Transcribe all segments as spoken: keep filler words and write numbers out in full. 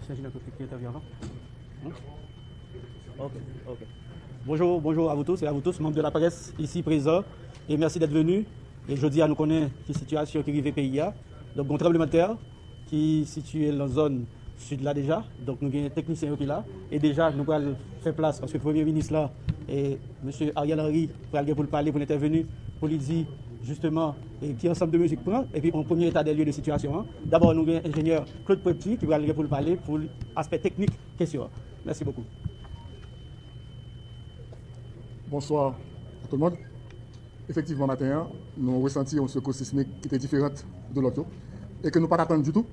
Enjinè Claude ki te entèvyou avan. Hmm? Ok, ok. Bonjour, bonjour à vous tous et à vous tous, membres de la presse ici présents, et merci d'être venus. E jodi a nou konnen ki sitiyasyon ki rive peyi a. Donk, gon tranblemanntè ki sitiye nan zòn sid la deja. Donk, nou gen teknisyen yo ki la. E deja, nou pral fè plas, paske premye minis la, e mesye Ariel Henry, pral gen pou l pale, pou l entèveni, pou li di, jisteman, e ki ansanm de mezi k pran, epi yon premye eta de lye de sitiyasyon an. Dabò, nou gen enjenyè Claude Prepty ki pral gen pou l pale pou aspè teknik kesyon an. Mèsi bokou. Bonsoir à tout le monde. Efektivman, maten an, nou resanti yon sekous sismik ki te diferan de lòt yo e ke nou pa t atann ditou,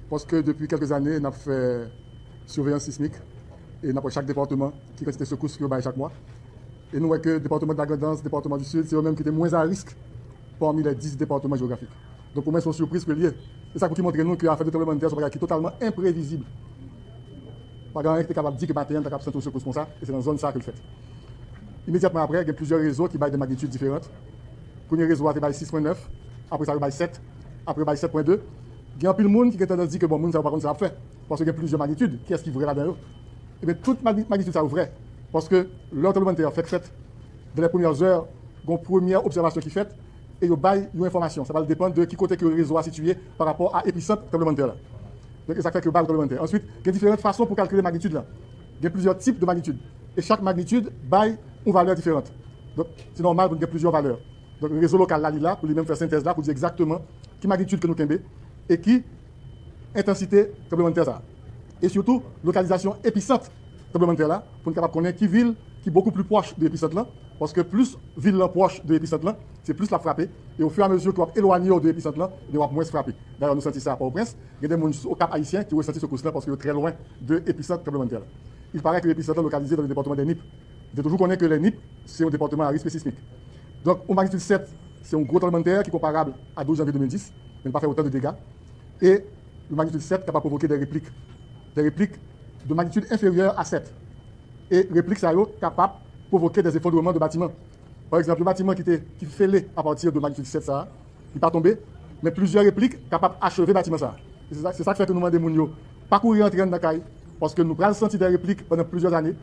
paske depi kèlke zane, n ap fè siveyans sismik e n ap wè chak depatman ki kantite sekous yo bay chak mwa. E nou wè ke depatman de la Grandans, depatman du Sud, se yo menm ki te mwens a risk pami lè dis depatman jewografik. Donk, pou mwen, se yon sipriz ke l ye. E sa pou ki montre nou ke afè de tranblemanntè se yon bagay ki totalman enprevizib. Pa gen anyen ki te kapab di ke maten an, n ta kapab santi yon sekous konsa, e se nan zòn sa a ke l fèt. Imedyatman apre, gen plizyè rezo ki bay de magnitid diferan. Premye rezo a te bay sis pwen nèf, apre sa yo bay sèt, apre yo bay sèt pwen de. Gen anpil moun ki gen tandans di ke, bon, moun sa yo pa konn sa y ap fè, paske gen plizyè magnitid, kiyès ki vrè ladan yo? Ebyen, tout magni- magnitid sa yo vrè, paske lè tranblemanntè an fèk fèt, dans les premières heures, gen yon premyè obsèvasyon ki fèt, e yo bay yon enfòmasyon. Sa pral depann de ki kote ke rezo a sitiye pa rapò a episant tranblemanntè la. Donk, e sa k fè ke yo bay tranblemanntè. Answit, gen diferan fason pou kalkile magnitid la. Gen plizyè tip de magnitid. E chak magnitid bay yon valè diferan. Donk, se nòmal pou n gen plizyè valè. Donk, rezo lokal la, li la pou li menm fè sentèz la, pou di egzakteman ki magnitid ke nou kenbe e ki entansite tranblemanntè sa a. E sitou, lokalizasyon episant tranblemanntè la, pou n kapab konnen ki vil ki bokou pli pwòch de episant lan, paske plis vil lan pwòch de episant lan, se plis l ap frape, e ofiramezi ke w ap elwanye w de episant lan, ebyen w ap mwens frape. Dayè, nou santi sa a Pòtoprens, gen de moun jis Okap Ayisyen ki resanti sekous lan paske yo trè lwen de episant tranblemanntè la. Il paraît que episant lan lokalize dans le département des Nippes. Mwen te toujou konnen ke les Nippes, se yon depatman a risk sismik. Donk, yon magnitid sèt, se yon gwo tranblemanntè ki konparab a douz janvye de mil dis, men li pa fè otan de dega. E yon magnitid sèt kapab pwovoke de replik. De replik de magnitid enferyè a sèt. E replik sa yo kapab pwovoke de efondreman de batiman. Pa egzanp, yon batiman ki te ki fele apati de magnitid sèt sa a, li pa tonbe, men plizyè replik kapab acheve batiman sa a. E se sa, se sa k fè ke nou mande moun yo pa kouri antre anndan kay, paske nou pral santi de replik pandan plizyè ane.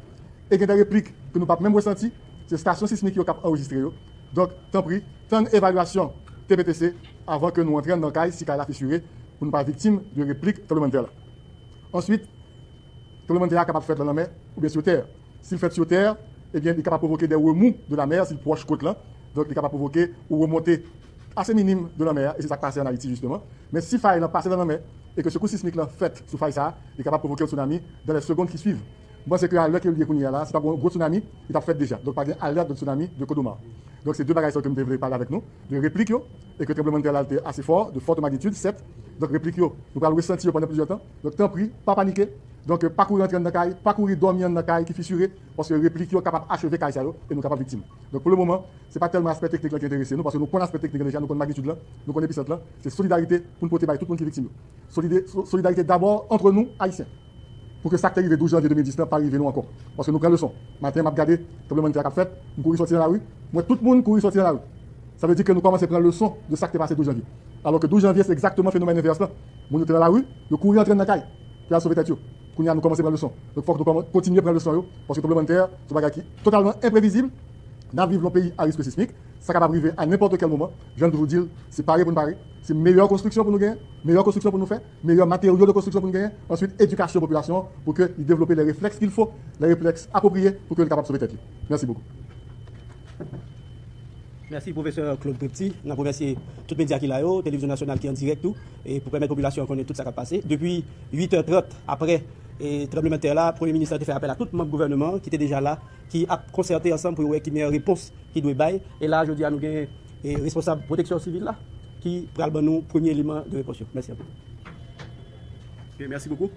E gen de replik ke nou p ap menm resanti, se estasyon sismik yo k ap anrejistre yo. Donk, tanpri, tann evalyasyon T P T C avan ke nou antre anndan kay, si kay la fisire, pou nou pa viktim de replik tranblemanntè la. Answit, tranblemanntè a kapab fèt nan lanmè oubyen sou tè. Si l fèt sou tè, ebyen, li kapab pwovoke de remous de la mer si l pwòch kot lan. Donk, li kapab pwovoke yon remonte ase minim de lanmè a, e se sa k pase ann Ayiti, jisteman. Men si fay lan pase nan lanmè, e ke sekous sismik lan fèt sou fay sa a, li kapab pwovoke yon tsunami dans les secondes qui suivent. Mwen panse ke a lè ke l ye kounye a la, si pa gen yon gwo tsunami, li t ap fèt deja. Donk, pa gen alèt de tsunami de Kodoma. Donk, se de bagay sa yo ke m te vle pale avèk nou, de replik yo, e ke tranblemanntè la te ase fò, de forte magnitude, sèt. Donk, replik yo, nou pral resanti yo pandan plizyè tan. Donk, tanpri, pa panike. Donk, pa kouri antre anndan kay, pa kouri dòmi anndan kay ki fisire, paske replik yo kapab acheve kay sa yo, e nou kapab viktim. Donk, pou le moman, se pa tèlman aspè teknik lan ki enterese nou, paske nou konn aspè teknik lan deja, nou konn magnitid lan, nou konn episant lan. Se solidarite pou n pote bay tout moun ki viktim yo. Solide, so- solidarite dabò antre nou, Ayisyen. Pou ke sa k te rive douz janvye de mil dis lan pa rive nou ankò. Paske nou pran leson. Maten, m ap gade tranblemanntè a k ap fèt, m kouri sòti nan lari, m wè tout moun kouri sòti nan lari. Sa vle di ke nou kòmanse pran leson de sa k te pase douz janvye. Alò ke douz janvye, se egzakteman fenomèn envès lan. Moun yo te nan lari, yo kouri antre nan kay pou y al sove tèt yo. Kounye a, nou kòmanse pran leson. Donk, fòk nou kòman- kontinye pran leson yo, paske tranblemanntè a, se yon bagay ki totalman enprevizib. N ap viv nan yon peyi a risk sismik. Sa kapab rive a nenpòt kèl moman. Jan m toujou di l, se pare pou n pare. Se meyè konstriksyon pou nou genyen, meyè konstriksyon pou nou fè, meyè materyo de konstriksyon pou nou genyen. Answit, edikasyon popilasyon an pou ke li devlope les réflexes qu'il faut, les réflexes appropriés pou ke li kapab sove tèt li. Mèsi bokou. Mèsi, pwofesè Claude Prepty. N ap remèsye tout medya ki la yo, Televizyon Nasyonal ki an dirèk tou, e pou pèmèt popilasyon an konnen tout sa k ap pase. Depi uit è trant apre e tranblemanntè la, Premye Minis la te fè apèl a tout manm gouvènman an ki te deja la, ki ap konsète ansanm pou yo wè ki meyè repons ki dwe bay. E la, jodi a, nou gen e responsab pwoteksyon sivil la ki pral ban nou premye eleman de repons yo. Mèsi anpil. Ok, mèsi bokou.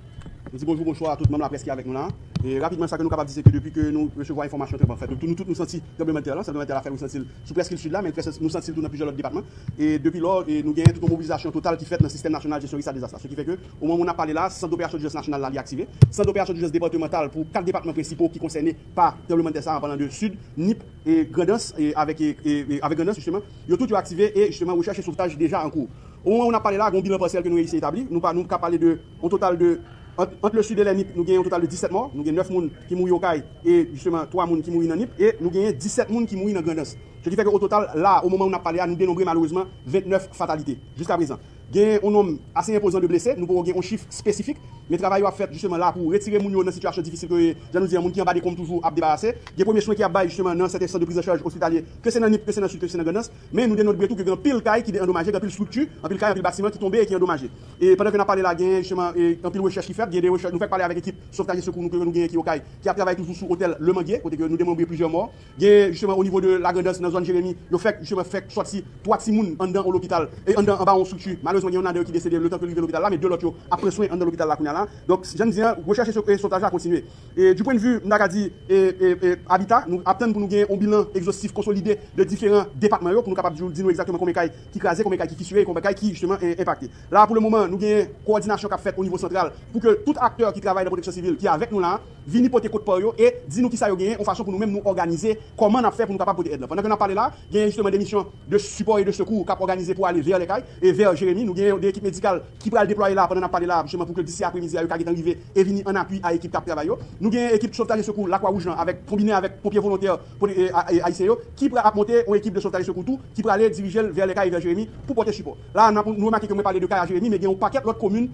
Nou di bonjou, bonswa a tout manm laprès ki avèk nou la. E rapidman, sa ke nou kapab di, se ke depi ke nou resevwa enfòmasyon tranblemanntè, nou tout nou santi tranblemanntè la, tranblemanntè la fè nou santi l sou prèske sid la, men nou santi l tou nan plizyè lòt depatman. E depi lò, e nou genyen tout yon mobilizasyon total ki fèt nan sistèm nasyonal jesyon risk a dezas la. Se ki fè ke, o moman n ap pale la, sant doperasyon dijans nasyonal la, li aktive. Sant doperasyon dijans depatmantal pou kat depatman prensipal ki konsène pa tranblemanntè sa a, an palan de Sid, Nip, e Grandans, e avèk, e, e, e avèk Grandans, jisteman, yo tout yo aktive e, jisteman, rechèch e sovtaj deja an kou. O moman n ap pale la, gen yon bilan pasyèl ke nou reyisi etabli. Nou pa, nou ka pale de yon total de Ant, ant le Sud e lè Nip, nou genyen yon total de disèt mò. Nou gen nèf moun ki mouri Okay e, jisteman, twa moun ki mouri nan Nip. E nou genyen disèt moun ki mouri nan Grandans. Ce qui fait que, au total, la, au moment où n ap pale a, nou denonbre malerezman vennèf fatalite jiska prezan. Gen yon nonm ase enpozan de blese, nou poko gen yon chif espesifik, men travay yo ap fèt jisteman la pou retire moun yo nan sitiyasyon difisil ke yo ye, jan nou di a, moun ki anba dekonm toujou ap debarase. Gen premye swen ki ap bay jisteman nan sèten sant de priz an chaj ospitalye, ke se nan Nip, ke se nan Sid, ke se nan Grandans. Men nou denonbre tou ke gen anpil kay ki andomaje, gen anpil estrikti, anpil kay, anpil batiman ki tonbe e ki andomaje. E pandan ke n ap pale la, gen jisteman, e, anpil rechèch ki fèt, gen de rechèch, nou fèk pale avèk ekip sovtaj e sekou nou ke nou genyen ki Okay, ki ap travay toujou sou otèl Le Manguier, kote ke nou denonbre plizyè mò. Gen, jisteman, o nivo de Lagrandans, nan zòn Jeremi, yo fèk, jisteman, fèk sòti twa timoun anndan yon lopital, e anndan, anba yon estrikti. Malerezman, gen youn ladan yo ki desede letan ke l rive lopital la, men de lòt yo ap pran swen anndan lopital la kounye a la. Donk, jan n di a, rechèch e so-, e sovtaj la kontinye. E du point de vue, m ta ka di, e, e, e, abita, nou ap tann pou nou gen yon bilan egzostif konsolide de diferan depatman yo, pou nou kapab di, di nou egzakteman konbyen kay ki kraze, konbyen kay ki fisire, konbyen kay ki, jisteman, e, enpakte. La, pou le moman, nou gen kowòdinasyon k ap fèt o nivo santral pou ke tout aktè ki travay nan pwoteksyon sivil ki avèk nou la, vini pote kout pa yo e di nou kisa yo genyen, yon fason pou nou menm nou òganize kòman n ap fè pou nou kapab pote èd lan. Pandan ke n ap pale la, genyen jisteman de misyon de sipò e de sekou k ap òganize pou ale vè Lèkay e vè Jeremi. Nou genyen de ekip medikal ki pral deplwaye la pandan n ap pale la, jisteman pou ke disi apremidi a, yo ka gentan rive e vini an apui a ekip k ap travay yo. Nou genyen ekip sovtaj e sekou Lakwa Wouj lan avèk, konbine avèk ponpye volontè, e, a-, e, ayisyen yo, ki pral ap monte yon ekip de sovtaj e sekou tou, ki prale dirije l vè Lèkay e vè Jeremi pou pote sipò. La, n ap, nou remake ke mwen pale de kay a Jeremi, men gen yon pakèt lòt komin,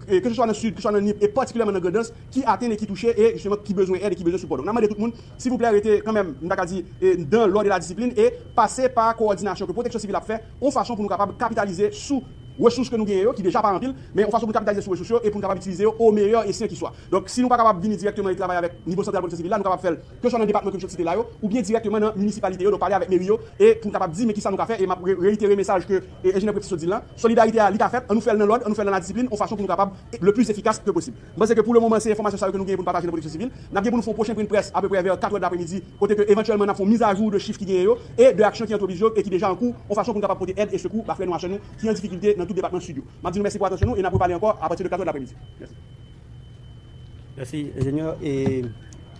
e, ke se swa nan Sid, ke se swa nan Nip, e patikilyèman nan Grandans, ki atenn e ki touche, e jisteman ki bezwen èd e ki bezwen sipò. Donk, n ap mande tout moun, silvouplè, rete kanmenm, m ta ka di, e, dan lòd e la disiplin, e pase pa kowòdinasyon ke Pwoteksyon Sivil ap fè, yon fason pou nou kapab kapitalize sou resous ke nou genyen yo, ki deja pa anpil, men yon fason pou nou kapitalize sou resous yo e pou nou kapab itilize yo o meyè esyen ki swa. Donk, si nou pa kapab vini dirèkteman e travay avèk nivo santral Pwoteksyon Sivil la, nou kapab fè l ke swa nan depatman ke m sot site la yo, oubyen dirèkteman nan minisipalite yo, donk pale avèk meri yo, e pou n kapab di, men kisa nou ka fè, e m ap re-, reyitere mesaj ke, e, enjenyè Prepti sot di l lan, solidarite a, li ka fèt, ann nou fè l nan lòd, ann nou fè l nan la disiplin, yon fason pou nou kapab le plis efikas ke posib. M panse ke pou le moman, se enfòmasyon sa yo ke nou genyen pou n pataje nan Pwoteksyon Sivil. N ap gen pou nou fè yon pwochen pwen près apepre vè kat è de lapremidi, kote ke evantyèlman n ap fè yon mizajou de chif ki genyen yo, e de aksyon ki antrepriz yo, e ki deja an kou, yon fason pou nou kapab pote èd e sekou ba frè nou a sè nou ki an difikilte nan tout depatman Sid yo. M ap di nou mèsi pou atansyon nou, e n ap repale ankò apati de kat è de lapremidi. Mèsi. Mèsi, enjenyè. E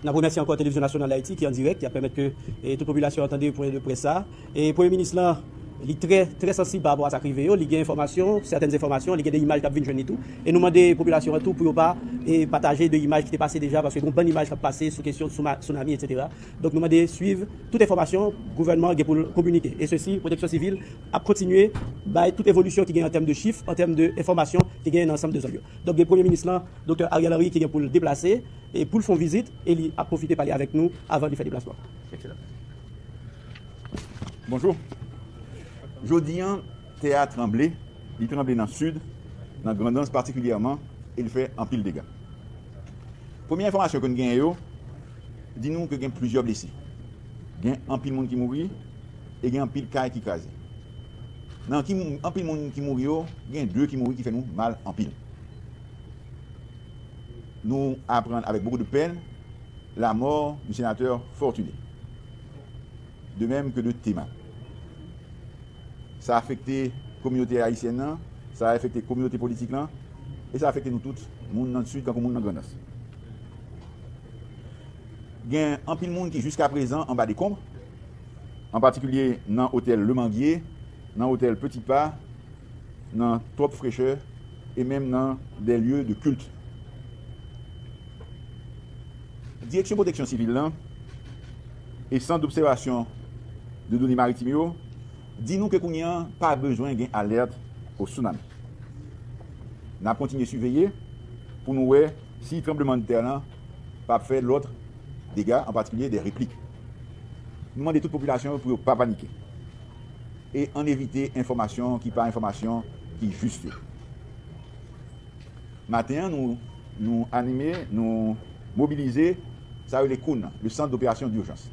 n ap remèsye ankò Televizyon Nasyonal Dayiti ki an dirèk, ki ap pèmèt ke, e, tout popilasyon an tande pwen de près sa. E Premye Minis lan, li trè, trè sansib pa rapò a sa k rive yo. Li gen enfòmasyon, sètèn enfòmasyon, li gen de imaj k ap vin jwenn li tou. E nou mande popilasyon an tou pou yo pa, e, pataje de imaj ki te pase deja, paske gen yon bann imaj k ap pase sou kesyon tsuma-, tsunami, etsetera. Donk, nou mande swiv tout enfòmasyon gouvènman an gen pou l kominike. E sesi, Pwoteksyon Sivil ap kontinye bay tout evolisyon ki gen an tèm de chif, an tèm de enfòmasyon ki gen nan ansanm de zòn yo. Donk, gen Premye Minis lan, Doktè Ariel Henry, ki gen pou l deplase, e pou l fè yon vizit, e li ap pwofite pale avèk nou avan li fè deplasman. Ekselan. Bonjou. Jodi a, tè a tranble, li tranble nan Sid, nan Grandans patikilyèman, e li fè anpil dega. Premye enfòmasyon ke n genyen yo di nou ke gen plizyè blese. Gen anpil moun ki mouri, e gen anpil kay ki kraze. Nan ki mou-, anpil moun ki mouri yo, gen de ki mouri ki fè nou mal anpil. Nou aprann avec beaucoup de peine la mort du sénateur Fortuné, de même que de Tema. Sa afekte kominote ayisyèn nan, sa afekte kominote politik lan, e sa afekte nou tout, moun nan Sid kankou moun nan Grandans. Gen anpil moun ki jiska prezan anba dekonb, an patikilye nan otèl Le Manguier, nan otèl Petit Pas, nan Twòp Frechè e menm nan des lieux de culte. Direksyon Pwoteksyon Sivil lan e Sant d'Obsèvasyon de Done Maritim yo di nou ke kounye a pa bezwen gen alèt o tsunami. N ap kontinye siveye pou nou wè si tranblemanntè lan p ap fè lòt dega, an patikilye de replik. Nou mande tout popilasyon yo pou yo pa panike e ann evite enfòmasyon ki pa enfòmasyon ki jis yo. Maten an, nou, nou anime, nou mobilize sa yo rele COUN nan, le Centre d'Opération d'Urgence.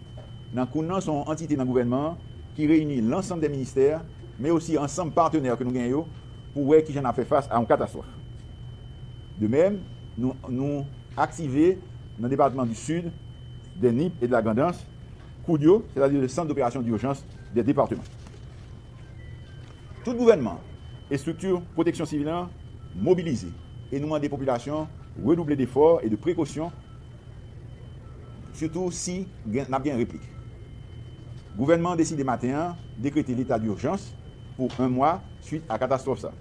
Nan COUN nan, se yon antite nan gouvènman an ki reyini lansanm de ministè, men osi ansanm patnè ke nou genyen yo pou wè kijan n ap fè fas a yon katastwòf. De menm, nou, nou aktive nan depatman di Sid, de Nip e de la Grandans, COUD yo, sètadi le Centre d'Opération d'Urgence des départements. Tout gouvènman, estrikti pwoteksyon sivil lan mobilize e nou mande popilasyon redouble d'efò e de prekosyon, sitou si gen, n ap gen replik. Gouvènman an deside maten an dekrete leta dijans pou en mwa swit a katastwòf sa.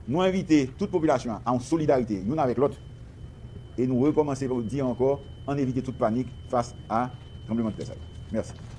Nou envite tout popilasyon an a yon solidarite youn avèk lòt e nou rekòmanse pou di ankò, ann evite tout panik fas a tranblemanntè sa yo. Mèsi.